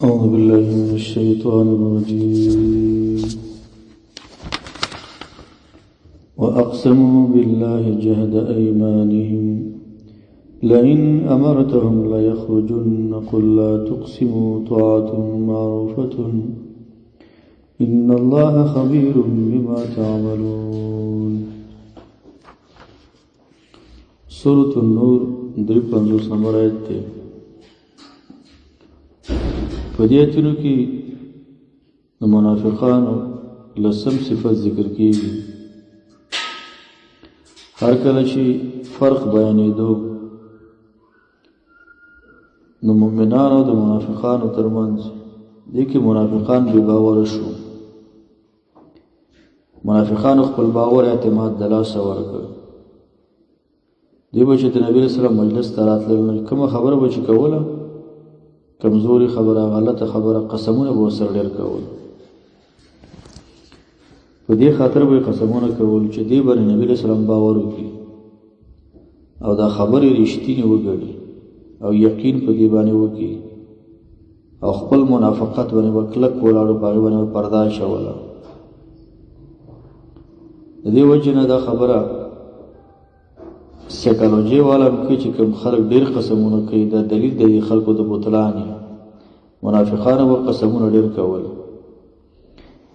أعوذ بالله من الشيطان الرجيم. وأقسموا بالله جهد أيمانهم لئن أمرتهم ليخرجن قل لا تقسموا طاعة معروفة إن الله خبير بما تعملون. سورة النور 53 نمبر آیت دی. په دې آیتونو کې د منافقانو لسم صفت ذکر کیږي. هر کله چې فرق بیانېدو نو مؤمنانو د منافقانو ترمنځ دې کې منافقان بې باوره شو. منافقانو خپل باور اعتماد د لاسه ورکړ. دوی به چې د نبي علیه السلام مجلس ته راتلل نو کومه خبره به چې کوله، کمزوري خبره، غلطه خبره، قسمونه به ورسره ډېر کول. په دې خاطر به یې قسمونه کول چې دوی به د نبي علیه السلام باور وکړي او دا خبرې رښتینې وګڼي او یقین په دې باندې وکړي او خپل منافقت باندې به کلک ولاړو، په هغې باندې به پرده اچوله. د دې وجې نه دا خبره سایکولوژي والا هم کوي چې کوم خلک ډېر قسمونه کوي، دا دلیل دی خلکو د بطلان. منافقانو به قسمونه ډېر کول.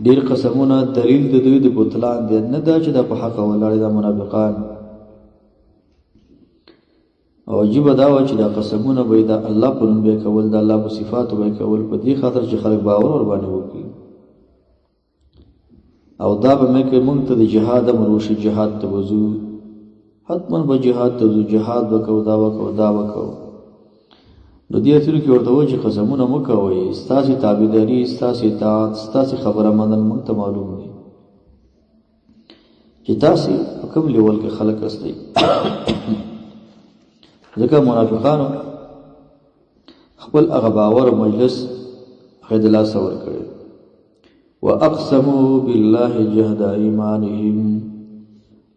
ډېر قسمونه دلیل د دوی د بطلان دی، نه دا چې دا په حقه ولاړ دا منافقان. او عجیبه دا وه چې دا قسمونه به یې د الله په نوم به یې کول، د الله په صفاتو به یې کول، په دې خاطر چې خلک باور ورباندې وکړي. او دا به مې کوي مونږ ته د جهاد امر وشي، جهاد ته به ځو، حتما به جهاد ته ځو، جهاد به کوو، دا به کوو، دا به کوو. نو دې آیتونو کې ورته وایي چې قسمونه مه کوئ، ستاسې تابعداري، ستاسې اطاعت، ستاسې خبره منل مونږ ته معلوم دي چې تاسې په کوم لیول کې خلک استئ. ځکه منافقانو خپل هغه باور او مجلس هغه د لاسه ورکړی. واقسموا بالله جهد ایمانهم،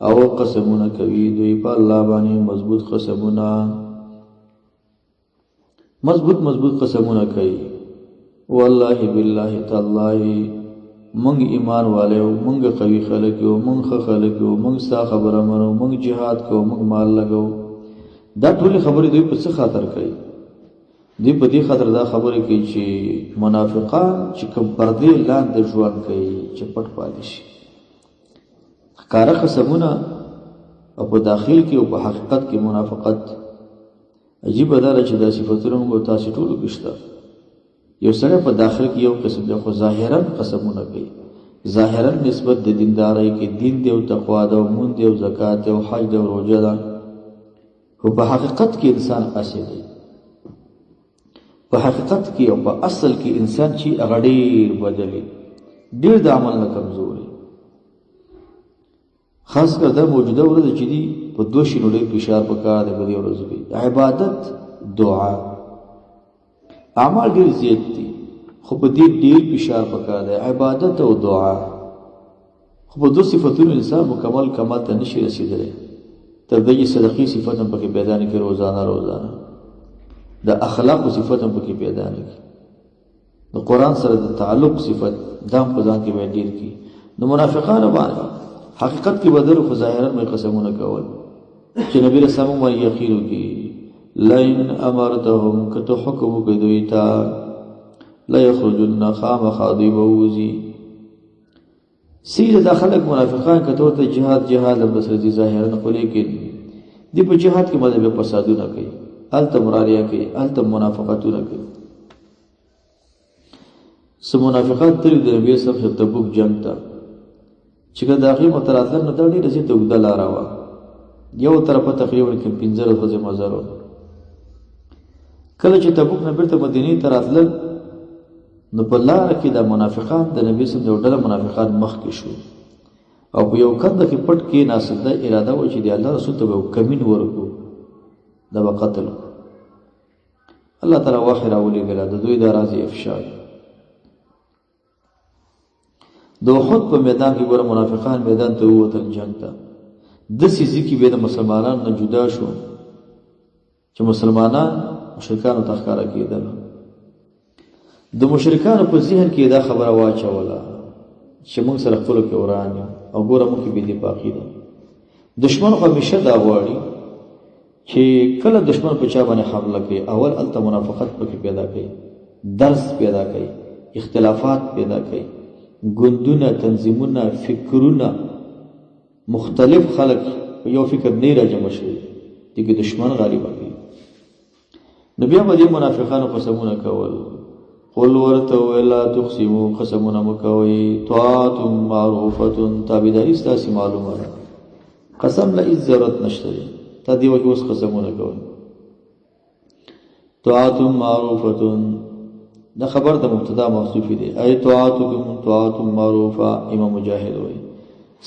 او قسمونه کوي دوی په الله باندې مضبوط قسمونه، مضبوط مضبوط قسمونه کوي. والله بالله تالله مونږ ایمان والے یو، مونږ قوي خلک یو، مونږ ښه خلک یو، مونږ ستا خبره منو، مونږ جهاد کوو، مونږ مال لګوو. دا ټولې خبرې دوی په څه خاطر کوي؟ دوی په دې خاطر دا خبرې کوي چې منافقان چې کوم پردې لاندې ژوند کوي چې پټ پاتې شي. ښکاره قسمونه او په داخل کې او په حقیقت کې منافقت. عجیبه دا ده چې دا صفتونه موږ او تاسې ټولو کې شته. یو سړی په داخل کې یو قسم دی، خو ظاهرا قسمونه کوي، ظاهرا نسبت د دیندارۍ کې دین دی او تقوا ده او مونځ دی او زکات دی او حج دی او روژه ده، خو په حقیقت کې انسان هسې دی. په حقیقت کې او په اصل کې انسان چې هغه ډېر بدلي، ډېر د عمل نه کمزوري. خاص کر دا موجوده ورځ چې دي په دوه شینو ډېر فشار پکار دی. په دې ورځو کې عبادت، دعا، اعمال ډېر زیات دي، خو په دې ډېر فشار پکار دی، عبادت او دعا. خو په دوه صفتونو انسان مکمل کمال ته نشي رسېدلی تر دې چې صدقې صفت هم پکې پیدا نه کړي، روزانه روزانه د اخلاقو صفت هم پکې پیدا نه کړي، د قرآن سره د تعلق صفت دا هم په ځان کې باید ډېر کړي. نو منافقانو باندې حقیقت کې بدل، خو ظاهرا به قسمونه کول چې نبي علیه السلام باندې یقین وکړي. لئن امرتهم، که ته حکم وکړې دوی ته، ليخرجن، خامخا دوی به ووځي. سیده دا خلک منافقان که ته ورته جهاد جهاد هم درسره ځي ظاهرا، خو لیکن دوی په جهاد کې مذهبي فسادونه کوي، هلته مراریا کوي، هلته منافقتونه کوي. څه منافقان تللي د نبي صاحب صاحب تبوک جنګ ته، چې که د هغې مخته راتلل نو دا ډېره زیاته اوږده لاره وه، یو طرفه تقریبا کوم 15 ورځې مزل و. کله چې تبوک نه بېرته مدینې ته راتلل نو په لاره کې دا منافقان د نبي صاحب یو ډله منافقان مخکې شو او په یو کنده کې پټ کېناستل. دا اراده وه چې د الله رسول ته به یو کمین ورکړو، دا به قتل کړو. الله تعالی وحی راولېږله، د دوی دا راز یې افشا کړ. د احد په میدان کې ګوره منافقان میدان ته ووتل جنګ ته، داسې ځي کې بیا د مسلمانانو نه جدا شو چې مسلمانان مشرکانو ته ښکاره کېدل. د مشرکانو په ذهن کې دا خبره واچوله چې موږ سره خپلو کې وران یو او ګوره موږ کې بې اتفاقي ده. دشمن خو همیشه دا غواړي چې کله دشمن په چا باندې حمله کوي، اول هلته منافقت پکې پیدا کوي، درس پیدا کوي، اختلافات پیدا کوي، ګوندونه، تنظیمونه، فکرونه، مختلف خلک په یو فکر نه راجمع شوي، دې کې دشمن غالبه کوي. نو بیا به دې منافقانو قسمونه کول. قل ورته وویل لا تقسمو، قسمونه مه کوئ، طاعت معروفة، تابعداري ستاسې معلومه ده، قسم له هیڅ ضرورت نشته دی، تا دې وخت اوس قسمونه کوئ. طاعت معروفة دا خبر د مبتدا محذوف دی، ای طاعتکم طاعت معروفه. امام مجاهد وایي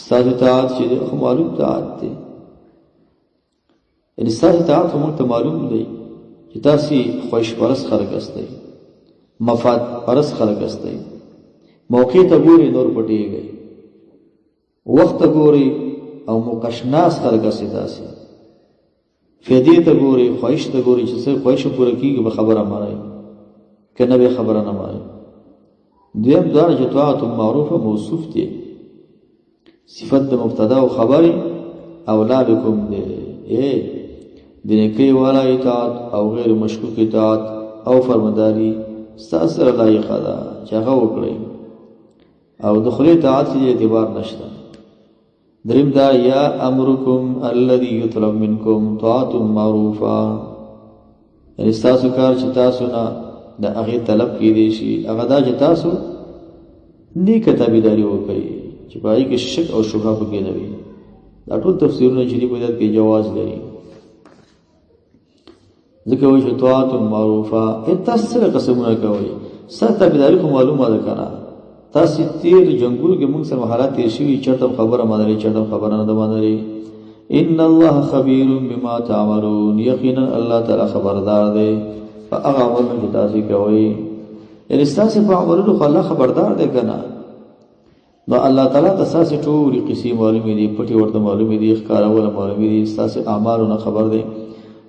ستاسې طاعت چې دی خو معلوم طاعت دی، یعنی ستاسې طاعت خو موږ ته معلوم دی چې تاسې خواهش پرست خلک یاستئ، مفاد پرست خلک یاستئ، موقع ته ګورئ نور پټېږئ، وخت ته ګورئ او مقشناس خلک یاستئ، تاسې فیدې ته ګورئ، خواهش ته ګورئ چې څه خواهش پوره کېږي به خبره منئ، که نه به خبره نه منئ. دویم دا چې طاعت معروفه موصوف دی، صفت د مبتدا او خبر اولا بكم دی، ای د نیکۍ والا اطاعت او غیر مشکوک اطاعت او فرمانداري ستاسو سره لایقه ده چې هغه وکړئ، او د خولې اطاعت کې اعتبار نشته. دریم دا یا امرکم الذي يطلب منکم طاعت معروفه، یعنی ستاسو کار چې تاسو نه د هغې طلب کېدی شي، هغه دا چې تاسو نیکه تابعداري وکړئ چې په هغې کې شک او شبهه پکې نه وي. دا ټول تفسیرونه چې دي په دې کې جواز لري، ځکه وایي چې طاعت معروفه. ای تاسو څنګه قسمونه کوئ؟ ستاسو تابعداري خو معلومه ده که نه؟ تاسې تېر جنګونو کې موږ سره حالات تېر شوي، چېرته هم خبره منلې، چېرته هم خبره نه ده منلې. ان الله خبیر بما تعملون، یقینا الله تعالی خبردار دی په هغه عملونو چې تاسې کوئ. یعنې ستاسې په عملونو خو الله خبردار دی که نه؟ نو الله تعالی ته ستاسې ټولې قصې معلومې دي، پټې ورته معلومې دي، ښکاره ورته معلومې دي، ستاسې اعمالو نه خبر دی.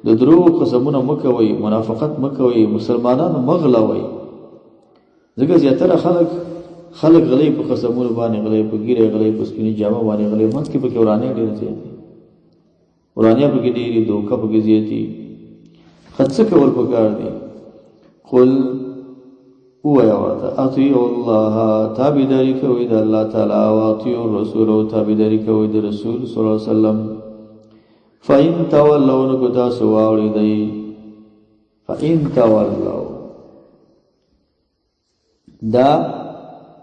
د دروغو قسمونه مه کوئ، منافقت مه کوئ، مسلمانانو مه غلوئ، ځکه زیاتره خلک غلي په قسمونو باندې غلي، په ږیره غلي، په سپینې جامه باندې غلي، منځ کې پکې ورانۍ ډېره زیاتې، ورانۍ پکې ډېرې، دوکه پکې زیاتې. ښه څه کول پکار دي؟ قل ووایه ورته اطیعوا الله، تابعداري کوئ د الله تعالی، او اطیعوا الرسول، او تابعداري کوئ د رسول صلی الله علیه وسلم. فإن تولوا، نو که تاسو واوړېدئ، فإن تولوا، دا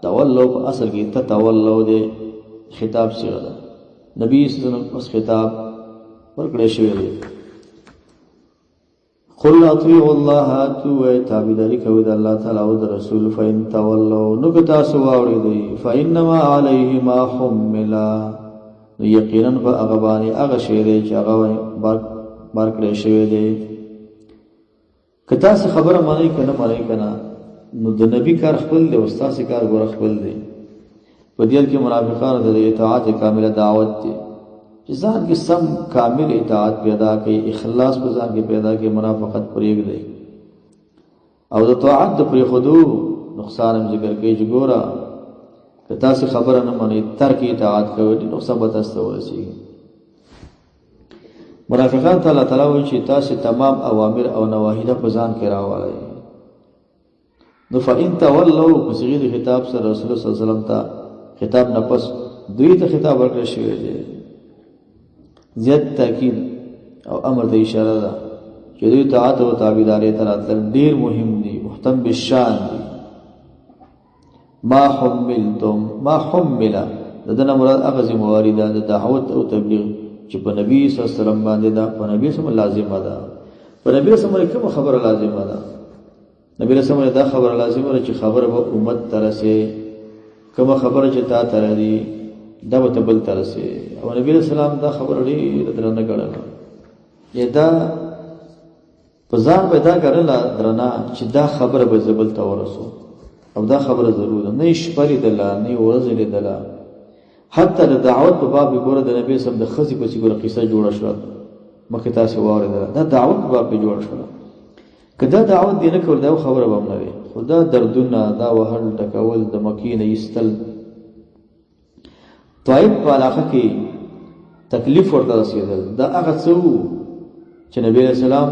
تولوا په اصل کې تتولوا دی، خطاب صیغه ده، نبی صلی الله علیه وسلم اوس خطاب ورکړی شوی دی. قل اطیعوا الله، تو وایه تابعداري کوئ د الله تعالی او د رسول. فإن تولوا، نو که تاسو واوړېدئ، فإنما علیه ما حمل، نو یقینا په هغه باندې هغه شی دی چې هغه بار کړی شوی دی. که تاسو خبره منئ که نه منئ که نه، نو د نبی کار خپل دی او ستاسې کار ګوره خپل دی. په دې کې منافقانو ته د اطاعت کامله دعوت دی چې ځان کې سم کامل اطاعت پیدا کړئ، اخلاص په ځان کې پیدا کړئ، منافقت پرېږدئ. او د طاعت د پرېښودو نقصان هم ذکر کوي چې ګوره که تاسې خبره نه منئ، ترک اطاعت کوئ، ډېر نقصان به تاسو ته ورسېږي. منافقان ته الله تعالی وایي چې تاسې تمام اوامر او نواهی دا په ځان کې راولئ. نو فإن تولوا، په صیغې د خطاب سره رسول الله صلی الله علیه وسلم ته خطاب نه پس دوی ته خطاب ورکړی شوی دی، زیات تاکید او امر ته اشاره ده چې دوی طاعت او تابعدارۍ ته راتلل ډېر مهم دي، مهتم بالشان دي. ما حملتم، ما حمل، د ده نه مراد هغه ذمهواري ده د دعوت او تبلیغ چې په نبی صلی الله علیه وسلم باندې ده، په نبی صلی الله علیه وسلم لازمه ده. په نبی صلی الله علیه وسلم کومه خبره لازمه ده؟ نبی علیه السلام دا خبره لازمه ده چې خبره به امت ته رسې، کومه خبره چې تا ته راځي دا به ته بل ته رسې. او نبی علیه السلام دا خبره ډېره درنه ګڼله، یې دا په ځان به دا ګڼله درنه چې دا خبره به زه بل ته ورسوم، او دا خبره ضرور ده. نه یې شپه لیدله، نه یې ورځ لیدله. حتی د دعوت په باب کې ګوره د نبی علیه السلام د ښځې پسې ګوره قصه جوړه شوه، مخکې تاسې واورېدله، دا دعوت په باب کې جوړه شوله. که دا دعوت دې نه کول، دا یو خبره به هم نه وي. خو دا دردونه، دا وهل ټکول، د مکې نه ایستل، طائف په علاقه کې تکلیف ورته رسېدل، دا هغه څه وو چې نبی علیه السلام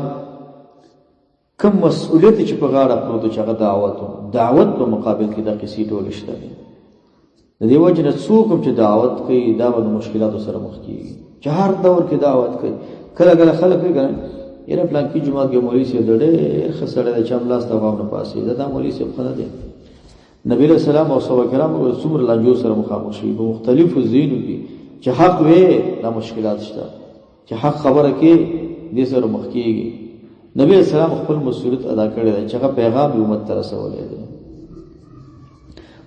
کوم مسؤلیت چې په غاړه پروت چې هغه دعوت و، دعوت په مقابل کې دا قصې ټولې شته دي. د دې وجې نه څوک هم چې دعوت کوي دا به د مشکلاتو سره مخ کېږي، چې هر دور کې دعوت کوي. کله کله خلک وایي که نه یاره پلانکي جومات کې مولوي صاحب دی ډېر ښه سړی دی، چې هم لاس ته غوږ نه پاسي، دا مولوي صاحب ښه نه دی. نبی علیه السلام او صحابه کرام څومره لانجو سره مخامخ شوي په مختلفو ځایونو کې، چې حق وې دا مشکلات شته، چې حق خبره کې دې سره مخ کېږي. نبی علیه السلام خپل مسؤلیت ادا کړی دی چې هغه پیغام یې امت ته رسولی دی.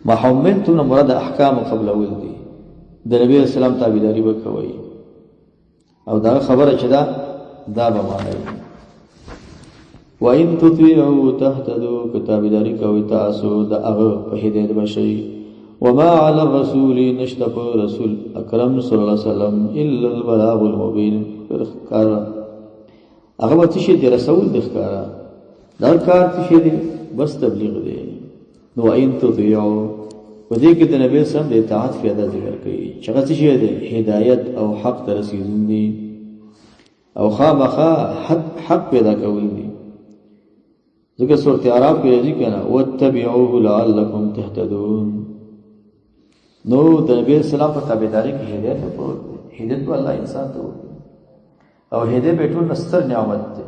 ما حملتم نه مراد احکام قبلول دي، د نبی علیه السلام تابعداري به کوئ او دا خبره چې ده دا به مانئ. وَإِن تُطِيعُوا تَهْتَدُوا، که تابعداري کوئ تاسو د هغه په هدایت به شئ. وما علی الرسول، نشته په رسول اکرم صلی الله علیه وسلم الا البلاغ المبین، پر ښکاره هغه به څه شی دی؟ رسول دی ښکاره. دا کار څه شی دی؟ بس تبلیغ دی. نو وَإِن تُطِيعُوا، په دې کې د نبی سم د اطاعت فایده ذکر کوي چې هغه څه شی دی؟ هدایت او حق ته رسېدل دي او خامخا حق پیدا کول دي. ځکه سورة اعراف کې راځي که نه واتبعوه لعلکم تهتدون. نو د نبی اسلام په تابعداري کې هدایت پروت دی. هدایت به الله انسان ته ورکوي او هدایت به ټول نه ستر نعمت دی.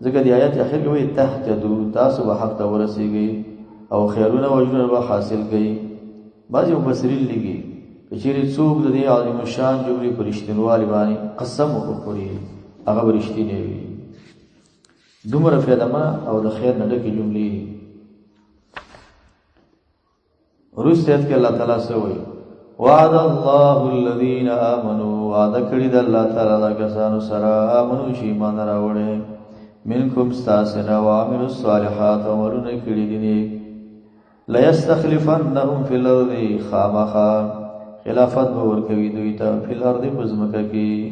ځکه د آیت اخر کې وایي تهتدو، تاسو به حق ته ورسېږئ او خیرونه او اجرونه به حاصل کړئ. بعضې مفسرین لیکي که چېرې څوک د دې عظیم الشان جملې په رښتینوالي باندې قسم وخوري هغه به رښتینی وي. دومره فایدهمنه او د خیر نه ډکې جملې دي. وروسته آیت کې الله تعالی څه وایي؟ وعد الله الذین آمنوا، وعده کړې ده الله تعالی دا کسانو سره آمنو چې ایمان راوړی، منکم ستاسې نه، وعملوا الصالحات، عملونه کړي دي نیک، لیستخلفنهم فی الارض، خامخا خلافت به ورکوي دوی ته فی الارض په ځمکه کې،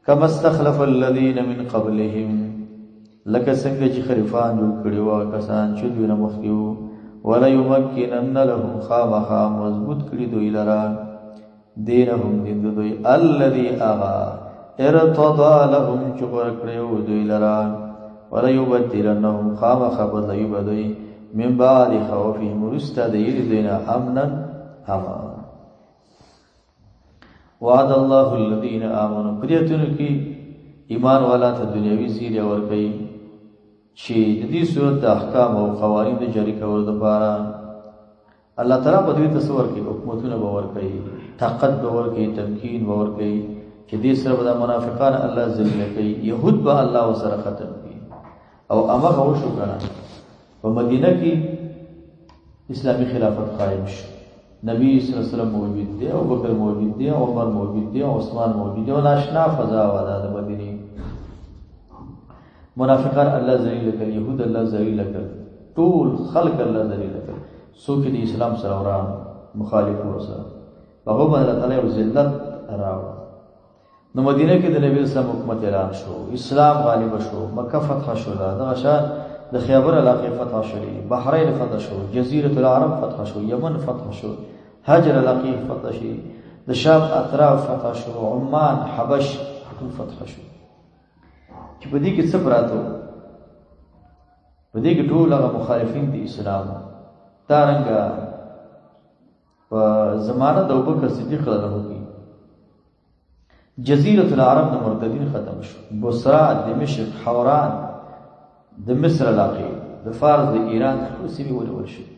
کما استخلف الذین من قبلهم، لکه څنګه چې خلیفان جوړ کړي وو هغه کسان چې دوی نه مخکې وو، وليمکنن لهم، خامخا مضبوط کړي دوی لره دینهم، دین د دوی، الذي هغه ارتضى لهم چې غوره کړی وو دوی لره، وليبدلنهم، خامخا بدلوي به دوی من بعد خوفهم، وروسته د یرې دوی نه، امنا امان. وعد الله الذين آمنوا، په دې آیتونو کې ایمان والا ته دنیوي زیری ورکوي چې د دې صورت د احکام او قوانین د جاري کولو دپاره الله تعالی په دوی تصور کوي، حکومتونه به ورکوي، طاقت به ورکوي، تمکین به ورکوي، چې دې سره به دا منافقان الله ذلیله کوي، یهود به الله ورسره ختم کړي. او همغه وشو که نه، په مدینه کې اسلامي خلافت قایم شو، نبی صلی الله علیه وسلم موجود دی، ابوبکر موجود دی، عمر موجود دی، عثمان موجود دی، او ناشنا فضا وه دا د مدینې. منافقان الله ذلیل کړل، یهود الله ذلیل کړل، ټول خلک الله ذلیل کړل، څوک د اسلام سره وران مخالف ورسره، هغه باندې الله تعالی یو ذلت راوړ. نو مدینه کې د نبی اسلام حکومت اعلان شو، اسلام غالب شو، مکه فتح شوله، دغه شان د خیبر علاقې فتح شولې، بحرین فتح شو، جزیرة العرب فتح شو، یمن فتح شو، هجر علاقې فتح شي، د شام اطراف فتح شو، عمان، حبش ټول فتح شو. چې په دې کې څه پراته وو؟ په دې کې ټول هغه مخالفین د اسلام. دارنګه په زمانه د ابوبکر صدیق رضی الله عنه جزیرة العرب د مرتدین ختم شو، بصرا، دمشق، حوران، د مصر علاقې، د فارس، د ایران ټول سیمې ونیول شوې.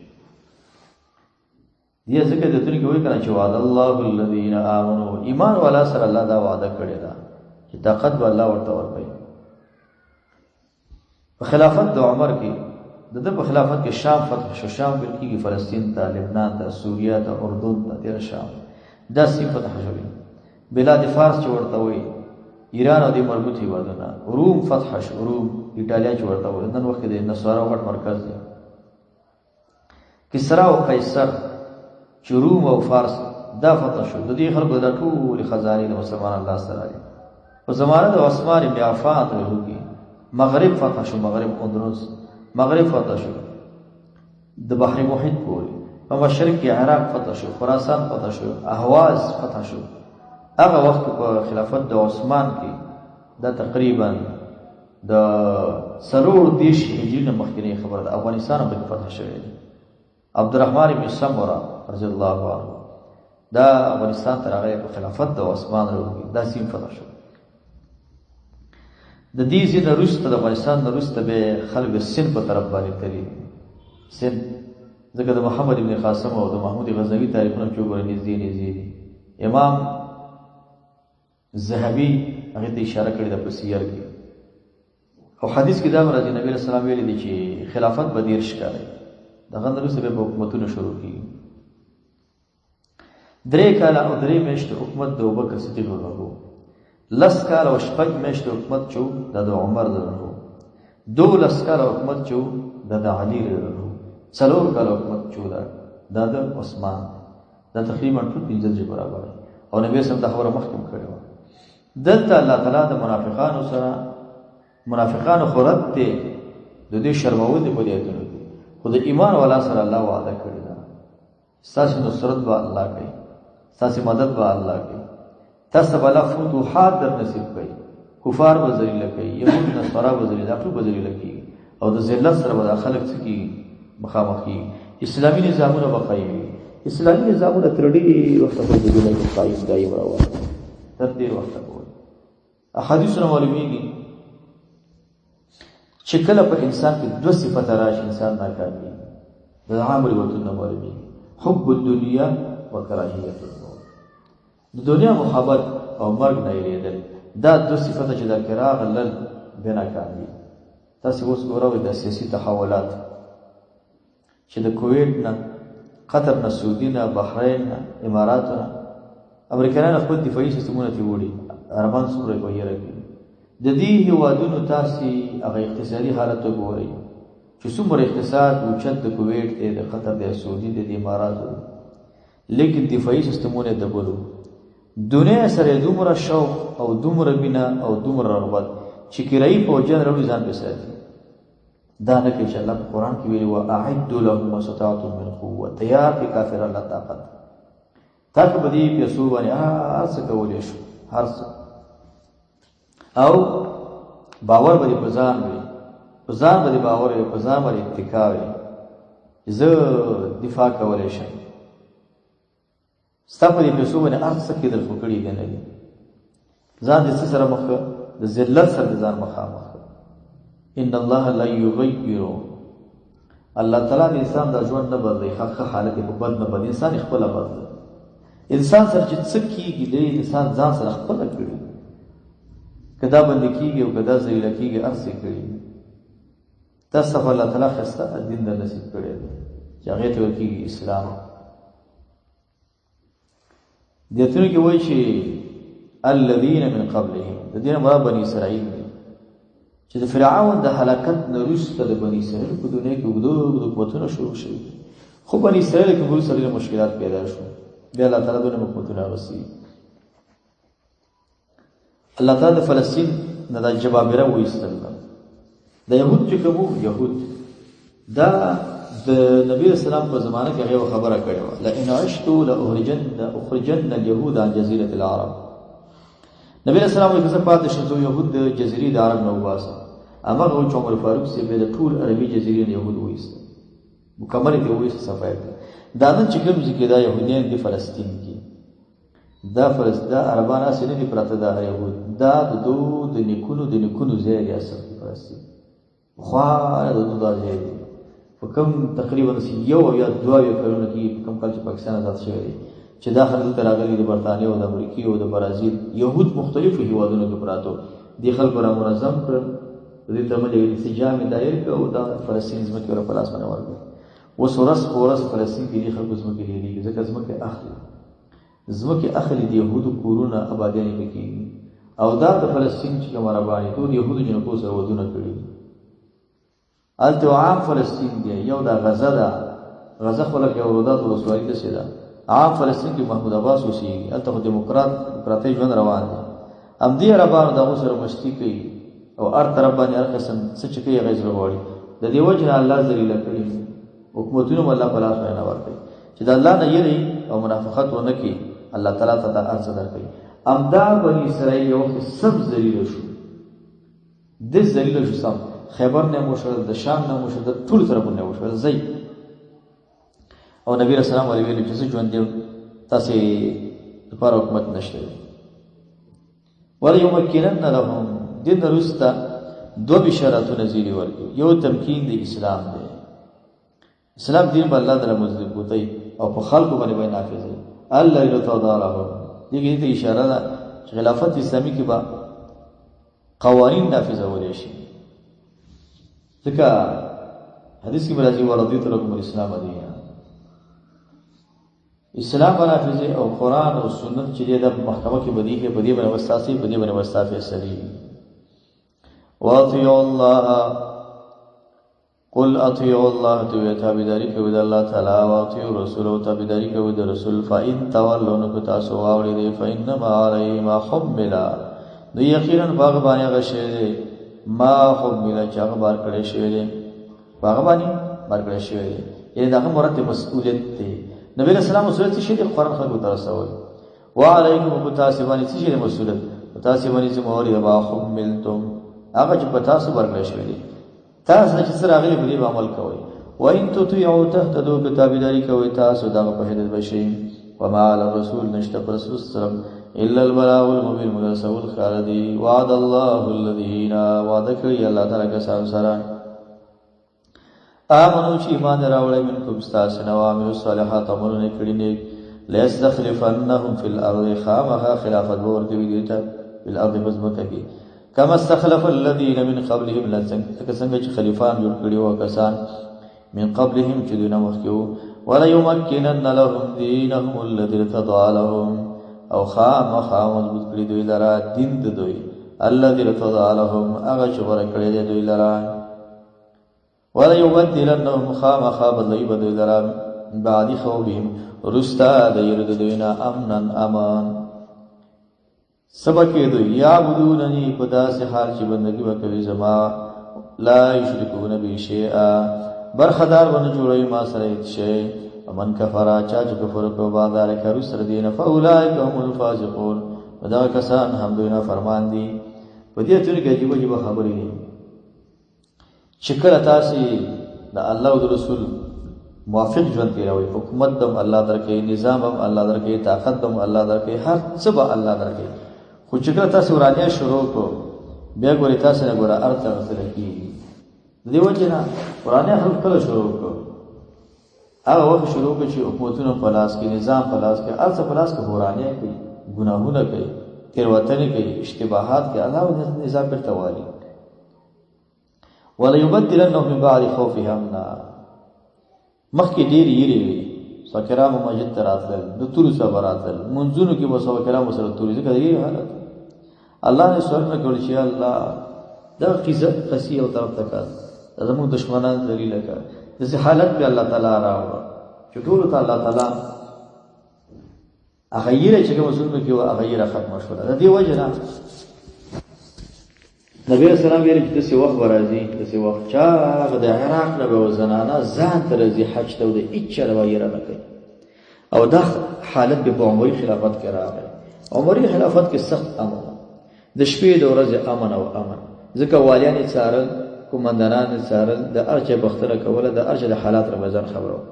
دې ځکه د تونکي وایي که نه چې وعده الله الذین آمنو، ایمان والا سره الله دا وعده کړې ده چې طاقت به الله ورته ورکوي. په خلافت د عمر کې، د ده په خلافت کې شام فتح شو. شام ویل کېږي فلسطین ته، لبنان ته، سوریا ته، اردن ته، تېره شام دا سیمې فتح شوې. بلاد فارس چې ورته وایي، ایران او دې مربوط هېوادونه. روم فتح شو، روم ایټالیا چې ورته وایي، نن وخت کې د نصارو غټ مرکز دی. کسرا او قیصر چې روم او فارس دا فتح شو، د دې خلکو دا ټولې خزانې د مسلمانانو لاس ته راغلې. په زمانه د عثمان بن عفان رضی کې مغرب فتح شو، مغرب اندلس مغرب فتح شو. د بحر محیط پورې. په مشرق کې عراق فتح شو، خراسان فتح شو، اهواز فتح شو. هغه وخت په خلافت د عثمان کې دا تقریبا د 34 هجري نه مخکینۍ خبره ده، افغانستان هم پکې فتح شوی دی. عبدالرحمن بن سمره رضی الله عنه دا افغانستان ته راغلی په خلافت د عثمان راوړي، دا سیم فتح شو. د دې ځای نه وروسته د افغانستان نه وروسته به خلک د سند په طرف باندې تللي، سند ځکه د محمد ابن قاسم او د محمود غزنوي تاریخونه چې وګورئ نږدې نږدې دي. امام ذهبي هغې ته اشاره کړې ده په سیر کې، او حدیث کې دا هم راځي نبي علیه السلام ویلي دي چې خلافت به 30 کاله وي، د هغه نه وروسته بیا به حکومتونه شروع کېږي. 3 کاله او 3 میاشتې حکومت د ابوبکر صدیق رضی الله عنه، 10 کاله او 6 میاشتې حکومت چې دا د عمر رضی الله عنه، 12 کاله حکومت چې دا د علي رضی الله عنه، 4 کاله حکومت چې دا د عثمان، دا تقریبا ټول 5 ځلې برابر دی. او نبی سم دا خبره مخکې هم کړې وه. دلته الله تعالی د منافقانو سره، منافقانو خو رد دی، د دوی شرمول دي په دې آیتونو کې، خو د ایمان والا سره الله وعده کړې ده، ستاسو نصرت به الله کوي، ستاسو مدد به الله کوي، تاسو به الله فتوحات در نصیب کوي، کفار به ذلیل کوي، یهود نصارا به ذلیل، ټول به ذلیل کیږي، او د ذلت سره به دا خلک څه کیږي؟ مخامخ کیږي. اسلامي نظامونه به قایم وي، اسلامي نظامونه تر ډېر وخته پورې په دنیا کې قایم دایم روان دي، تر ډېر وخته پورې. احادیثو نه معلومیږي چې کله په انسان کې دوه صفته راشي انسان ناکامېږي. د عام روایتونو نه معلومیږي، حب الدنیا وکراهیت الموت، د دنیا محبت او مرګ نه یریدل، دا دوه صفته چې دا کې راغلل بیا ناکامېږي. تاسې اوس ګورئ د سیاسي تحولات چې د کویټ نه، قطر نه، سعودي نه، بحرین نه، اماراتو نه امریکایان خپل دفاعي سیستمونه ترې وړي، عربان څومره په ویره کې. د دې هیوادونو تاسې هغه اقتصادي حالت وګورئ چې څومره اقتصاد اوچت د کویټ دی، د قطر دی، سعودي دی، د اماراتو دی، لیکن دفاعي سیستمونه یې دبلو. دنیا سره یې دومره شوق او دومره مینه او دومره رغبت چې کرایي فوجیان راوړي ځان پرې ساتي. دا نه کوي چې الله په قرآن کې ویلي واعدوا لهم ما استطعتم من قوة، تیار کړئ کافران له طاقت، تاسو په دې پیسو باندې هر څه کولی شو، هر څه. او باور به دې په ځان وي، په ځان به دې باور وي، په ځان باندې اتکا وي، زه دفاع کولی شم. ستا په دې پیسو باندې هر څه کېدل خو کړي دي نه دي. ځان دې څه سره مخ کړه؟ د ذلت سره دې ځان مخامخ کړه. ان الله لا یغیر، الله تعالی د انسان د ژوند نه بدلوي، ښه حالت یې په بد نه بدلوي، انسان یې خپله بدلوي. انسان سره چې څه کېږي دی انسان ځان سره خپله کړي، که دا بندي کېږي او که دا ذلیله کېږي، هر څه یې کړي. تاسو ته خو الله تعالی ښایسته دین در نصیب کړی دی چې هغې ته ویل کېږي اسلام. دیتونو کې وایي چې الذین من قبلهم، د دې نه مراد بني اسرائیل دی، چې د فرعون د هلاکت نه وروسته د بني اسرائیل په دنیا کې اوږده اوږده حکومتونه شروع شوي، خو بني اسرائیل کې وروسته ډېر مشکلات پیدا شو، بیا الله تعالی دونه حکومتونه اخیستي. الله تعالی د فلسطین نه دا جبابره وایستل. د یهود چې کوم یهود دا د نبی اسلام په زمانه کې هغه خبره کړې وه، لئن عشت لأخرجن اخرجن اليهود عن جزيرة العرب. نبی اسلام وایي که زه پاتې شم زه یهود د جزیرې د عرب نه وباسم. هماغه و چې عمر فاروق صاحب د ټول عربي جزیرې نه یهود وایستل، مکمل یې وایسته، صفا یې کړه. دا نن چې کوم ځای کې دا یهودیان دي فلسطین کې، دا فلسطین دا عربان هسې نه دي پراته، دا یهود دا د دوی د نیکونو د نیکونو ځای دی. اصل کې فلسطین پخوا د دوی دا ځای دی. په کوم تقریبا داسې یو یا دوه اویا کلونه کېږي په کوم کال چې پاکستان ازاد شوی دی چې دا خلک دلته راغلي، د برتانیې او د امریکې او د برازیل یهود مختلفو هیوادونو کې پراته وو. دې خلکو را منظم کړل، د دې ترمنځ یو انسجام یې دایر کړ او دا فلسطین ځمکې ورله په لاس باندې ورکړې. اوس ورځ په ورځ فلسطین کې دې خلکو ځمکې ډېرېږي، ځکه ځمکې اخلي، ځمکې اخلي، د یهودو کورونه ابادیانې پکې کېږي. او دا د فلسطین چې کوم عربان دي ټول یهودو جنکو سره ودونه کړي دي. هلته یو عام فلسطین دی، یو دا غزه ده، غزه خو لکه یو رودات ولسوالي داسې ده. عام فلسطین کې محمود عباس اوسېږي، هلته خو دیموکراتۍ ژوند روان دی. همدې عربانو د هغو سره مستي کوي او هر طرف باندې هر قسم څه چې کوي هغه یې زړه غواړي. د دې وجې نه الله ذلیله کړي. حکومتونه هم الله په لاس باندې نه ورکوي. چې د الله نه یری او منافقت ونه کړي، الله تعالی ته دا هر څه درکوي. همدا بني اسرائیل یو وخت سم ذلیل شو، د ذلیل شو سم، خیبر نه مو شول، د شام نه مو شول، د ټول طرفونو نه وشول ځي. او نبی رسول الله علیه ویل چې زه ژوند یم، تاسې لپاره حکومت نشته دی. وليمکنن لهم، دې نه وروسته دوه بشارتونه ځینې ورکوي. یو تمکین د اسلام دی، اسلام دین به الله تعالی مضبوطوي او په خلکو باندې به یې نافذوي. الله ارتضی لهم، دې کې دې ته اشاره ده چې خلافت اسلامي کې به قوانین نافذولی شي. ځکه حدیث کې به راځي ورضیت لکم الاسلام دینا، اسلام به نافذوي او قرآن او سنت چې دی دا په محکمه کې به دیږي، په دې باندې به ستاسې، په دې باندې به ستا فیصلې وي. واطیعوا الله، قل اطیعوا الله، ته وایه تابعداري کوئ د الله تعالی، واطیعوا رسوله، تابعداري کوئ د رسول. فإن تولوا، نو که تاسو واوړېدئ، فإنما علیه ما حمل، نو یقینا په هغه باندې هغه شی دی، ما حمل، چې هغه بار کړی شوی دی، په هغه باندې بار کړی شوی دی. یعنې د هغه مراد د مسؤلیت دی. نبي علیه السلام مسؤلیت څه شی دی؟ قرآن خلکو ته رسول. وعلیکم، په تاسې باندې څه شی دی مسؤلیت؟ په تاسې باندې ذمه واري ده، ما حملتم، هغه چې په تاسو بار کړی شوی دی، تاسو نه چې څه راغلي په دې به عمل کوئ. وإن تطیعوا تهتدوا، که تابعداري کوئ تاسو دغه په هدایت به شئ. وما علی الرسول، نشته پر رسول صلی الله علیه وسلم الا البلاغ المبین، مګر رسول ښکاره دی. وعد الله الذین، وعده کړې الله تعالی کسانو سره، آمنو، چې ایمان راوړی، منکم ستاسو نه، وعملوا الصالحات، عملونه یې کړي نیک، لیستخلفنهم فی الارض، خامخا خلافت به ورکوي دوی ته، فی الارض، په ځمکه کې، کما استخلف الذین من قبلهم، لکه څنګه چې خلیفان جوړ کړي وو کسان من قبلهم چې دوی نه مخکې وو. وليمکنن لهم دینهم الذي ارتضى لهم، او خامخا مضبوط کړي دوی لره دین د دوی، الذي ارتضى لهم، هغه چې غوره کړی دی دوی لره. وليبدلنهم، خامخا بدلوي به دوی لره، من بعد خوفهم، وروسته د یرې د دوی نه، امنا، امان. څه به کېدو؟ یعبدونني، په داسې حال چې بندګي به کوي زما، لا یشرکون بي شیئا، برخدار به نه جوړوي ما سره هېڅ شی. ومن کفر، چا چې کفر وکړ، بعد ذلک، وروسته د دې نه، فاولئک هم الفاسقون، نو دغه کسان هم دوی نافرمان دي. په دې آیتونو کې عجیبه عجیبه خبرې دي چې کله تاسې د الله او د رسول موافق ژوند تېروئ، حکومت به هم الله درکوي، نظام به هم الله درکوي، طاقت به هم الله درکوي، هر څه به الله درکوي. خو چې کله تاسې ورانیه شروع کړو، بیا ګورئ تاسې نه ګوره هر څه غسله کېږي. د دې وجې نه ورانیه خلک کله شروع کړو؟ هغه وخت شروع کړو چې حکومتونه په لاس کې، نظام په لاس کې، هر څه په لاس کې، ورانیه کوي، ګناهونه کوي، تېروتنې کوي، اشتباهات کوي، الله نظام بېرته والي. وليبدلنهم من بعد خوفهم امنا، مخکې ډېرې یرې وې، صحابه کرامو مسجد ته راتلل، د تورو سره به راتلل، منځونو کې به صحابه کرامو سره توري، ځکه د یرې حالت. الله نه سوالونه کول چې الله دا قصه قصې یو طرف ته کړه، زموږ دشمنان ذلیله کړه. داسې حالت به الله تعالی راوړ چې ټولو ته الله تعالی هغه یره چې کوم ظلم کې وه هغه یره ختمه شوله. د دې وجې نه نبی علیه السلام ویلي چې داسې وخت به راځي، داسې وخت چې هغه د عراق نه به زنانه ځان ته راځي حج ته، او د هېچا نه به یره نه کوي. او دا حالت به په عمري خلافت کې راغی. عمري خلافت کې سخت امن، د شپې د ورځې امن او امن، ځکه والیان یې څارل، قومندانان یې څارل، د هر چا پوښتنه کوله، د هر چا د حالات نه به ځان خبرول.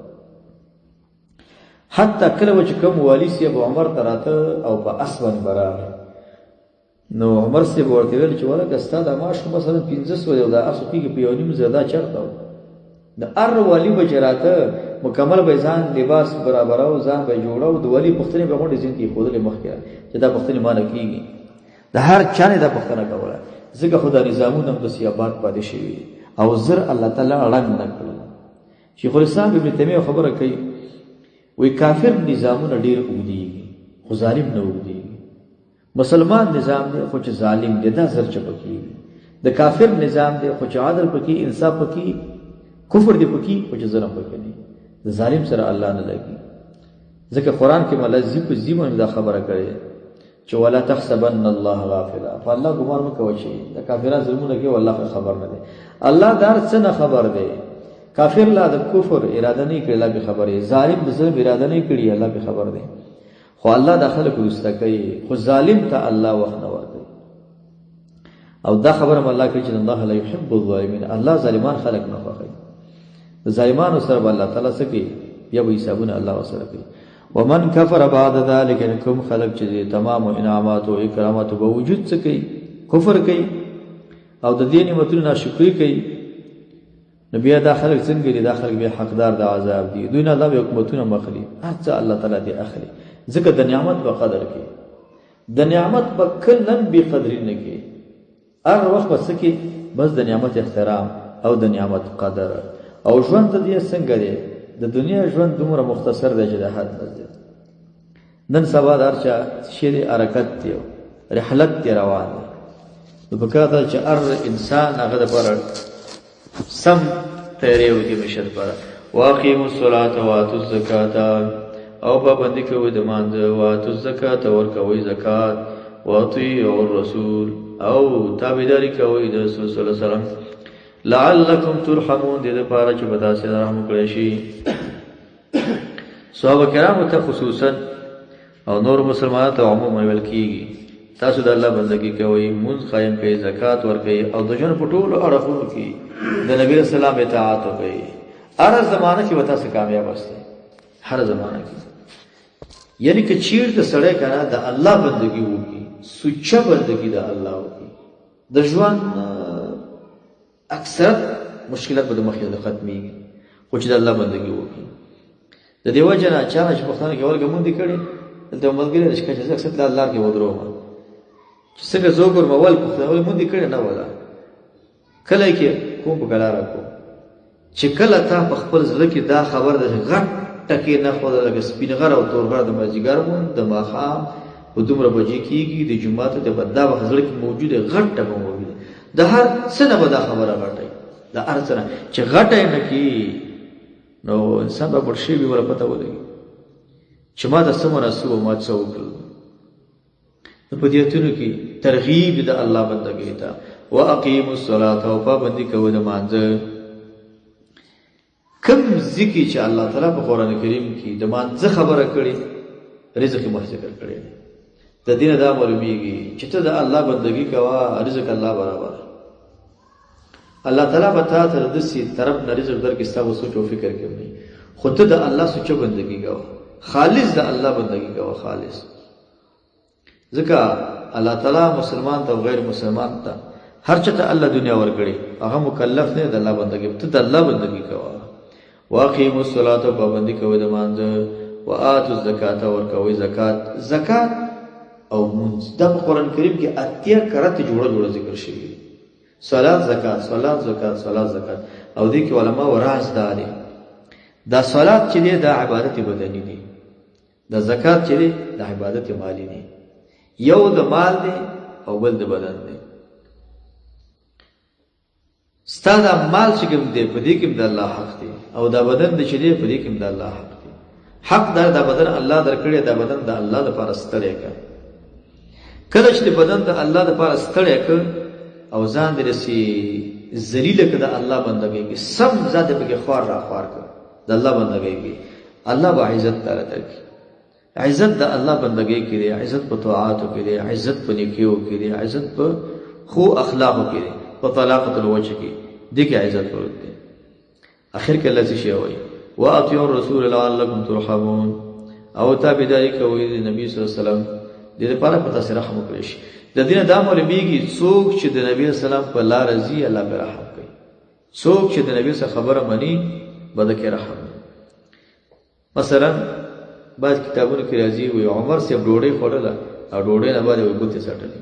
حتی کله به چې کوم والي صاحب عمر ته راته او په اس باندې به راغی، نو عمر صاحب ورته ویل چې ولکه ستا دا معاش خو مثلا 500 دی او دا اس خو کېږي په 1.5 زر، دا چېرته و؟ د هر والي به چې راته مکمل به ځان لباس برابراو، ځان به جوړاو، د والي پوښتنې به غونډې ذهن کې ایښودلې مخکې چې دا پوښتنې ما نه کېږي. د هر چا نه دا پوښتنه کوله، ځکه خو دا نظامونه هم داسې آباد پاتې شوي او زر الله تعالی ړنګ نه کړل. شیخ الاسلام ابن تیمیه خبره کوي، وایي کافر نظامونه ډېر اوږدېږي خو ظالم نه اوږدېږي. مسلمان نظام دی خو چې ظالم دی دا زر چپه کېږي. د کافر نظام دی خو چې عدل پکې، انصاف پکې، کفر دی پکې، خو چې ظلم پکې نه، د ظالم سره الله نه لګي. ځکه قرآن کې مولا زی په زی باندې دا خبره کړې چې ولا تحسبن الله غافلا، په الله ګمان مه کوه چې د کافران ظلمونه کوي والله خبر نه دی. الله د هر څه نه خبر دی. کافر لا د کفر اراده نه کړې، الله به خبر دی. ظالم د ظلم اراده نه کړي، الله به خبر دی. خو الله د خلکو رسته کوي، خو ظالم ته الله وخت نه ورکوي. او دا خبره هم الله کوي چې الله لا يحب الظالمین، الله ظالمان خلک نه خوښوي. د ظالمانو سره به الله تعالی څه کوي؟ بیا به حسابونه الله ورسره کوي. ومن کفر بعد ذلك، کوم خلک چې د تمام انعامات او اکرامات په وجود څه کوي؟ کفر کوي او د دې نعمتونو ناشکري کوي. نو بیا دا خلک څنګه دي؟ دا خلک بیا حقدار د عذاب دي. دوی نه الله بیا حکومتونه مخلي، هر څه الله تعالی دې اخلي، ځکه د نعمت په قدر کې، د نعمت په کلن بی قدری نه کې، هر وخت په څه کې بس د نعمت احترام او د نعمت قدر. او ژوند د دې څنګه دی؟ د دنیا ژوند دومره مختصر دی چې د حد نه زیات. نن سبا د هر چا څه دی حرکت دی، رحلت دی روان دی. نو پکار ده چې هر انسان هغه دپاره سم تیاری وکړي مشر دپاره. واقیموا الصلاة واتوا الزکاة، او پابندي کوئ د مانځه، واتوا الزکاة، ورکوئ زکات، واطیعوا الرسول، او تابعداري کوئ د رسول صلی الله علیه وسلم، لعلکم ترحمون، دې دپاره چې په تاسې رحم وکړی شي. صحابه کرامو ته خصوصا او نور مسلمانانو ته عموما ویل کیږي تاسو د الله بندگی کوئ، مونځ قایم کړئ، زکات ورکړئ او د ژوند په ټولو اړخونو کې د نبی رسول الله اطاعت وکړئ. هره زمانه کې به تاسو کامیاب یاست، هره زمانه کې. یعنی که چیرته سړی که نه د الله بندگی وکړي، سوچه بندگی د الله وکړي، د ژوند اکثرت مشکلات به د مخې نه ختمېږي، خو چې د الله بندګي وکړي. د دې وجه نه چا نه چې پښتانه کې ورګه مونږ دي کړې، دلته یو ملګری دی چې زه اکثر له لار کې ودروم، چې څنګه زه وګورم اول پوښتنه ولې مونږ دي کړې نه ولا کله کې کوم په ګلاره کوم، چې کله تا په خپل زړه کې دا خبر ده چې غټ ټکی نه خوده لکه سپین غر او تور غر د مازدیګر مونږ د ماښام په دومره بجې کېږي د جومات ته به دا وخت زړه کې موجود دی، غټ ټکی موجود دی، د هر څه نه به دا خبره غټه وي، د هر څه نه چې غټه یې نه کړي نو انسان به مړ شوی وي، ولا پته ولګي چې ما ته څه مناسب او ما څه وکړل. نو په دې آیتونو کې ترغیب د الله بندګۍ ته، واقیموا الصلاة، او پابندي کوئ د مانځه. کوم ځای کې چې الله تعالی په قرآن کریم کې د مانځه خبره کړې، رزق یې مخکې ذکر کړی دی. د دې نه دا معلومیږي چې ته د الله بندګي کوه، رزق الله برابر. الله تعالی به تا ته د داسې طرف نه رزق درکړي ستا په سوچ او فکر کې هم نه، خو ته د الله سوچه بندګي کوه، خالص د الله بندګي کوه، خالص. ځکه الله تعالی مسلمان ته او غیر مسلمان ته هر چا ته الله دنیا ورکړي، هغه مکلف نه د الله بندګي، ته د الله بندګي کوه. واقیموا الصلاة، پابندي کوئ د مانځه، وآتوا الزکاة، ورکوئ زکات. زکات او مونځ دا په قرآن کریم کې 80 کرته جوړه جوړه ذکر شوي دي. صلات زکات، صلات زکات، صلات زکات. او دې کې علماو راز دا دی، دا صلات چې دی دا عبادت بدني دی، دا زکات چې دی دا عبادت مالی دی. یو د مال دی او بل د بدن دی. ستا دا مال چې کوم دی په دې کې هم د الله حق دی، او دا بدن دی چې دی په دې کې هم د الله حق دی. حق دا دا بدن الله درکړی، دا بدن د الله دپاره ستړی کړه. کله چې د بدن د الله دپاره ستړی کړ او ځان دې داسې ذلیله کړه د الله بندګۍ کې، سم ځان دې پکې خوار را خوار کړ د الله بندګۍ کې، الله به عزت تعالی درکړي. عزت د الله بندګۍ کې دی، عزت په طاعاتو کې دی، عزت په نیکیو کې دی، عزت په ښو اخلاقو کې دی، په طلاقت الوجه کې دې کې عزت پروت دی. اخر کې الله څه شی وایي؟ واطیعوا الرسول لعلکم ترحمون، او تابعداري کوئ د نبی صلی الله علیه وسلم، دې لپاره په تاسو رحم وکړي شي. د دې نه دا معلومیږي څوک چې د نبی صلی الله علیه وسلم په لار ځي الله پرې رحم کوي، څوک چې د نبی سره خبره مني به ده کې رحم. مثلا بعض کتابونو کې راځي وایي عمر صاحب ډوډۍ خوړله او ډوډۍ نه بعد یې ګوتې څټلې.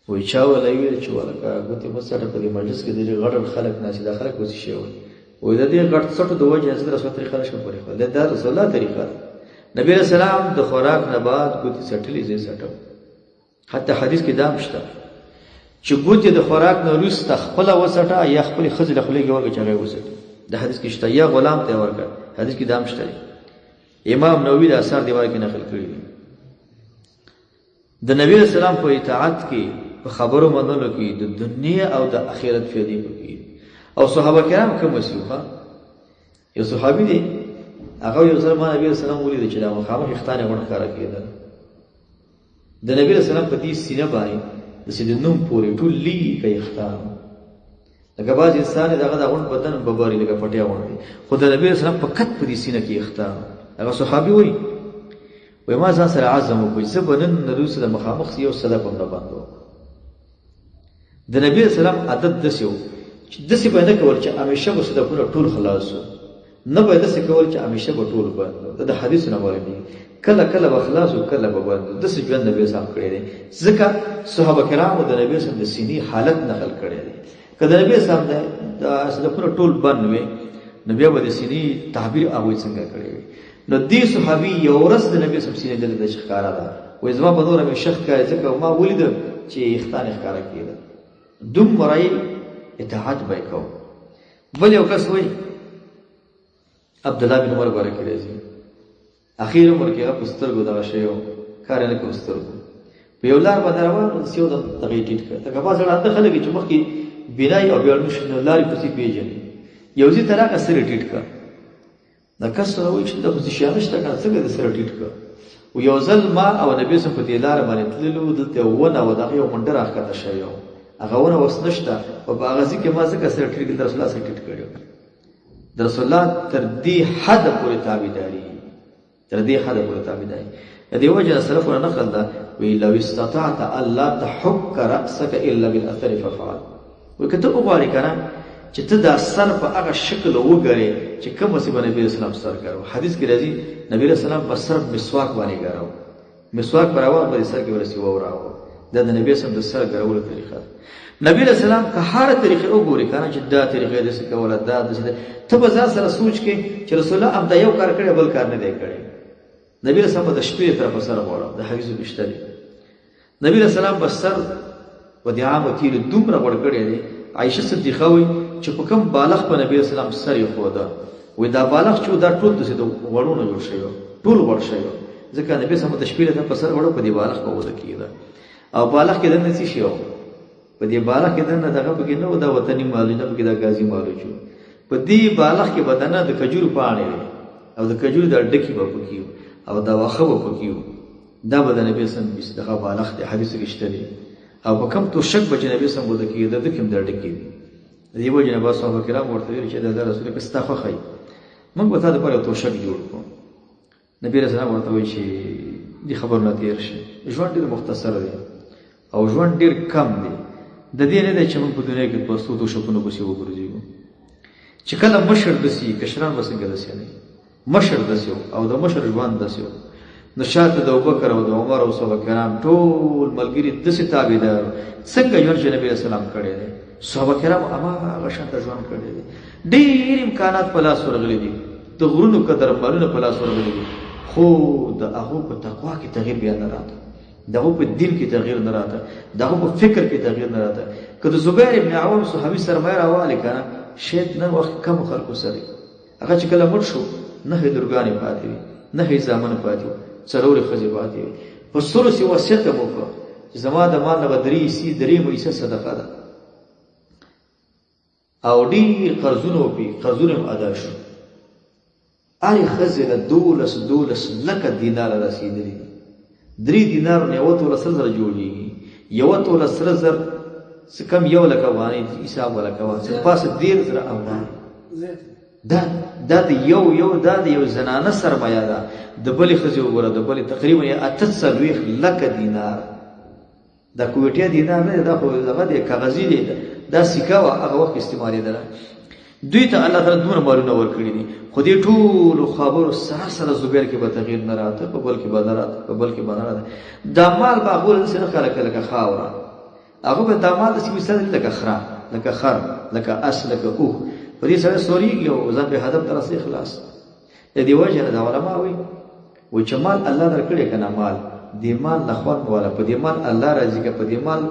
وایي چا وله ویل چې ولکه ګوتې مه څټه، په دې مجلس کې د دې غټ غټ خلک ناست دي، دا خلک به څه شی وایي؟ وایي د دې غټ څټو د وجې نه زه د رسول الله طریقه نه شم پرېښودلی. دا رسول الله طریقه ده. نبي علیه السلام د خوراک نه بعد ګوتې څټلې، زه یې څټم. حتی حدیث کې دا هم شته چې ګوتې د خوراک نه وروسته خپله وڅټه یا خپلې ښځې له خولې کې ورکړه چې هغه یې وڅټي. د حدیث کې شته، یا غلام ته یې ورکړه، حدیث کې دا هم شته دی. امام نووي د اثار دیوار کې نقل کړي دي. د نبی علیه السلام په اطاعت کې، په خبرو منلو کې د دنیا او د آخرت فایدې پکې دي. او صحابه کرام کوم وسیو ښه یو صحابي دی هغه یو ځل ما نبی رسول الله ولید چې دا مخامخ ښتانه غوڼ ښکاره کېدل. د نبی رسول الله په دې سینه باندې د سید نوم پورې ټول لیکه ښتان، لکه بعض انسان دغه د غوڼ بدن ببري لکه پټیا غوندې، خو د نبی رسول الله په کت په دې سینه کې ښتان. هغه صحابي وایي وایي ما ځان سره عزم وکړ چې زه به نن نه وروسته د مخامخ یو صدف هم نه بندوم. د نبی علیه السلام عادت داسې و چې داسې به نه کول چې همیشه به صدفونه ټول خلاص وو، نه به داسې کول چې همیشه به ټول بند وو. دا د حدیثو نه معلومېږي، کله کله به خلاص وو، کله به بند وو. داسې ژوند نبی اسلام کړی دی، ځکه صحابه کرامو د نبی اسلام د سینې حالت نقل کړی دی. که د نبی اسلام د صدفونه ټول بند وي، نو بیا به د سینې تعبیر هغوی څنګه کړی وي؟ نو دې صحابي یو ورځ د نبی اسلام سینې دلته چې ښکاره ده، وایي زما په نوره مې شک ښکاري، ځکه ما ولیده چې ویښتان یې ښکاره کېدل. دومره یې اطاعت به یې کوو. بل یو کس وایي عبدالله بن عمر باره کې راځي، اخیر عمر کې هغه په سترګو دغه شی و، کار یې نه کوو سترګو. په یو لار باندې روان و، داسې یو دم دغه یې ټیټ کړ. لکه بعضې ړانده خلک چې مخکې بینایي او بیا ړوند شي، نو لارې کوڅې پېژني. یو ځای ته راغی، سر یې ټیټ کړ. دا کس سره وایي چې دا خو څه شی نشته که نه، څنګه دې سر ټیټ کړ؟ و یو ځل ما او نبی سم په دې لاره باندې تللو، دلته یو ونه وه، د هغې یو منډه راښکته شوې وه، هغه ونه اوس نشته، خو په هغه ځای کې ما ځکه سر ټیټ کړ، د رسول الله سر ټیټ کړی و. د رسول الله تر دې حده پورې تابعداري، تر دې حده پورې تابعداري. د دې وجه نه سلفو نقل ده، وی لو استطعت الا تحك رأسك الا بالاثر ففعل. وی که ته وغواړې که نه چې ته دا سر په هغه شکل وګرې چې کوم څه به نبی اسلام سر ګرو. حدیث کې راځي نبی اسلام په سر مسواک باندې ګرو، مسواک پر روان باندې سر کې ورسي ووراوه. دا د نبی اسلام د سر ګرولو طریقه ده. نبی علیہ السلام که هر طریقې وګورې که نه چې دا طریقه یې داسې کوله، دا داسې ده، ته به ځان سره سوچ کې چې رسول الله همدا یو کار کړی بل کار نه دی کړی. نبی علیہ السلام به د شپې طرفه سر غوړاوه، د حدیثو کې شته دی. نبی علیہ السلام به سر په دې عامو تیلو دومره غوړ کړی دی. عایشه صدیقه وایي چې په کوم بالښت به نبی علیہ السلام سر ایښوده، وایي دا بالښت چې دا ټول داسې د غوړونو جوړ شوی و، ټول غوړ شوی و، ځکه نبی علیہ السلام د شپې له په سر غوړو په دې بالښت به وده کېده. او بالښت کې دننه څه شی و؟ په دې بالښت کې دننه دغه پکې نه و، دا وطني مالو نه پکې، دا ګازي مالو چې و. په دې بالښت کې به دننه د کجورو پاڼې وې او د کجورو دا ډکي به پکې وو او دا واښه به پکې وو. دا به د نبی اسلام دغه بالښت دی، حدیث کې شته دی. او په کوم توشک به چې نبی اسلام وده کېده، ده کې هم دا ډکې وي. د دې وجې نه بعض صحابه کرام ورته ویل چې د الله رسول که ستا خوښه وي موږ به تا دپاره یو توشک جوړ کړو. نبی علیه السلام ورته وایي چې دې خبرو نه تېر شي، ژوند ډېر مختصر دی او ژوند ډېر کم دی، د دې نه دی چې موږ په دنیا کې په څو توشکونو پسې وګرځېږو. چې کله مشر داسې وي، کشران به څنګه داسې نه وي؟ مشر داسې و او د مشر ژوند داسې و. نو شاته د ابوبکر او د عمر او صحابه کرام ټول ملګري داسې تابعدار وو، څنګه ژوند چې نبی علیه السلام کړی دی، صحابه کرام هماغه شان ته ژوند کړی دی. ډېر امکانات په لاس ورغلي دي، د غرونو قدر مالونه په لاس ورغلي دي، خو د هغو په تقوا کې تغییر بیا نه راته، د هغو په دین کې تغییر نه راته، د هغو په فکر کې تغییر نه راته. که د زبیر ابن عوام صحابي سرمایه راوالې که نه، شاید نن وخت کم خلکو سره. هغه چې کله مړ شو، نهه لورګانې پاتې وې، نهه زامن پاتې وو، څلورې ښځې پاتې وې. په ثلث یې وصیت هم وکړ چې زما د مال نه به درې حصې، درېیمه حصه صدقه ده. او ډېر قرضونه وپې، قرضونه هم ادا شو. هرې ښځې له دولس دولس لکه دیناره رسېدلي دي. درې دینارو نه یوه توله سره زر جوړېږي، یوه توله سره زر څه کم یو لک افغانۍ حساب ولا کوه، څه پاسه 30,000 افغانۍ. دا دا د یو یو دا د یو زنانه سرمایه ده. د بلې ښځې وګوره، د بلې تقریبا یې 48 لکه دینار. دا کویټیا دینار نه دی، دا خو دغه دی، کاغذي دی، دا سکه وه هغه وخت استعمالېدله. دوی ته الله تعالی دومره مالونه ورکړي دي، خو دې ټولو خبرو سره سره زبیر کې به تغییر نه راته، په بل کې به نه راته، په بل کې به نه راته. دا مال به هغو له داسې نه ښکاره کړ لکه خاوره، هغه به دا مال داسې مثال دی لکه خره، لکه خر، لکه اس، لکه اوښ، په دې سړی سورېږي او ځان په هدف ته رسوي خلاص. د دې وجه نه دا علما وایي، وایي چې مال الله درکړی که نه، مال دې مال نه خوند واله، په دې مال الله راضي که، په دې مال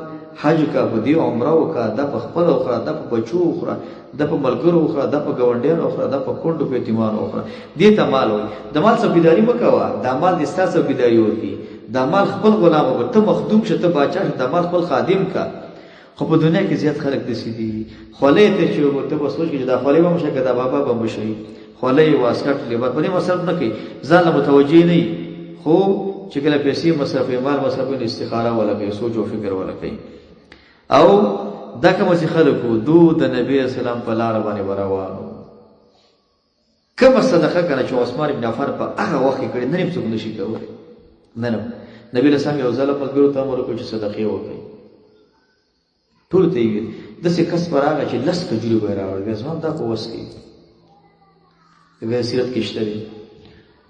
حج که، په دې عمره وکړه، دا په خپله وخوره، دا په بچو وخوره، دا په ملګرو وخوره، دا په ګاونډیانو وخوره، دا په کونډو په یتیمانو وخوره، دې ته مال وایي. د مال څوکیداري مه کوه، دا مال دې ستا څوکیداري وکړي، دا مال خپل غلام وکړه، ته مخدوم شه، ته باچا شه، دا مال خپل خادم که. خو په دنیا کې زیات خلک داسې دي، خولۍ ته چې وګورې ته به سوچ کوې چې دا خولۍ به هم شي که دا بابا به هم شي، خولۍ، واسکټ، لباس په دې مصرف نه کوي، ځان له متوجه نه وي. خو چې کله پیسې مصرفوي، مال مصرفوي، نو استخاره وله کوي، سوچ او فکر وله کوي. او دا کوم چې خلک وو دو د نبی علیه السلام په لاره باندې به روان وو. کومه صدقه کنه چې عثمان ابن عفان په هغه وخت کې کړې، نن هم څوک نشي کولی. نن هم نبی علیه السلام یو ځل ملګرو ته امر وکړ چې صدقې وکړئ، ټولو ته یې وویل. داسې کس به راغی چې 10 کجورې به یې راوړې، بیا زما هم دا په وس کې بیا سیرت کې شته دی.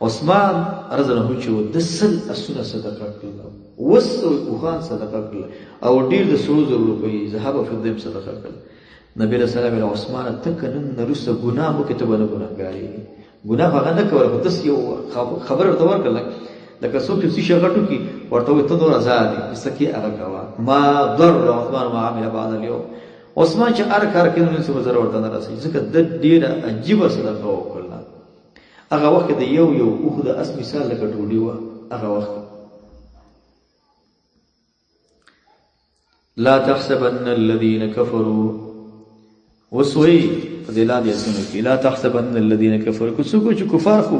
عثمان رضی الله عنه چې و د 100 اسونه صدقه کړل، 700 اوښان صدقه کړل، او ډېر د سرو زرو روپۍ ذهب او فضه هم صدقه کړل. نبی علیه السلام ویل، عثمانه ته که نن نه وروسته ګناه وکړې ته به نه ګناهګارېږې. ګناه خو هغه نه کوله، خو داسې یو خبره ورته ورکړله لکه څوک چې څه شی غټ وکړي ورته وایي ته نور ازاد یې، چې څه کوې هغه کوه. ما ضر عثمان ما عمل بعد اليوم. عثمان چې هر کار کوي نو څه به ضرر ورته نه رسوي، ځکه ده ډېره عجیبه صدقه وکړله. هغه وخت کې د یو یو اوښ د اس مثال لکه ډوډۍ وه هغه وخت. لا تحسبن الذين كفروا، اوس وایي په دې لاندې آیتونو کې لا تحسبن الذين كفروا، که څوک وایي چې کفار خو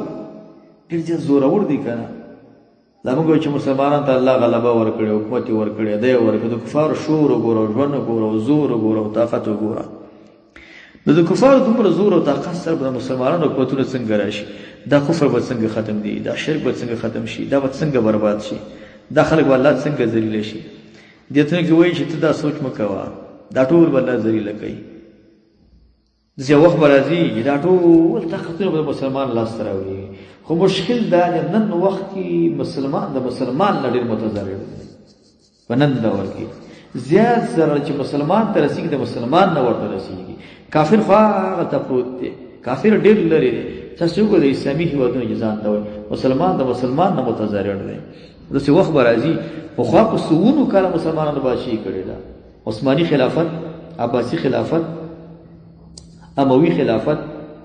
ډېر زیات زورور دي که نه، دا موږ وایو چې مسلمانانو ته الله غلبه ورکړې، حکومت یې ورکړی، دی یې ورکړی، د کفارو شور وګوره، ژوند وګوره، زور وګوره، طاقت وګوره. نو د کفارو دومره زور او طاقت سره به د مسلمانانو حکومتونه څنګه راشي؟ دا کفر به څنګه ختم دی؟ دا شرک به څنګه ختم شي؟ دا به څنګه برباد شي؟ دا خلک به الله څنګه ذلیل شي؟ دې آیتونو کې وایي چې ته دا سوچ مه کوه، دا ټول به الله ذلیل کوي. داسې یو وخت به راځي چې دا ټول طاقتونه به د مسلمان لاس ته راوړي. خو مشکل دا دی نن وخت کې مسلمان د مسلمان نه ډېر متضرر دی. په نن دور کې زیات ضرر چې مسلمان ته رسېږي د مسلمان نه ورته رسېږي. کافر خو هغه ته پروت دی، کافر ډېر لرې دی. تاسو وګورئ د اسلامي هېوادونو چې ځان ته وایي مسلمان د مسلمان نه متضرر دی. داسې وخت به راځي، پخوا په سوونو کاله مسلمانانو بادشاهي کړې ده، عثماني خلافت، عباسي خلافت، اموي خلافت،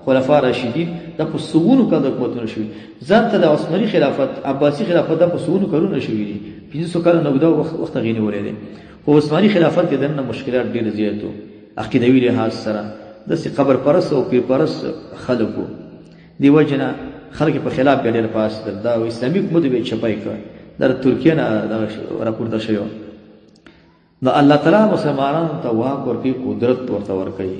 خلفا راشدین، دا په سوونو کاله حکومتونه شوي. ځان ته د عثماني خلافت، عباسي خلافت دا په سوونو کلونه شوي دي، 500 کاله نه اوږده وخت هغې نیولی دی. خو عثماني خلافت کې دننه مشکلات ډېر زیات وو، عقیدوي لحاظ سره داسې قبر پرست او پیر پرست خلک وو. دې وجې نه خلک یې په خلاف بیا ډېر پاڅېدل. دا اسلامي حکومت بیا یې چپی کړ، دا د ترکیې نه دغه راپورته شوی و. نو الله تعالی مسلمانانو ته واک ورکوي، قدرت ورته ورکوي.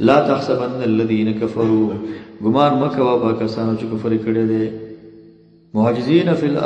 لا تحسبن الذين كفروا، ګمان مه کوه په کسانو چې کفر یې کړی دی، معجزین فی الارض.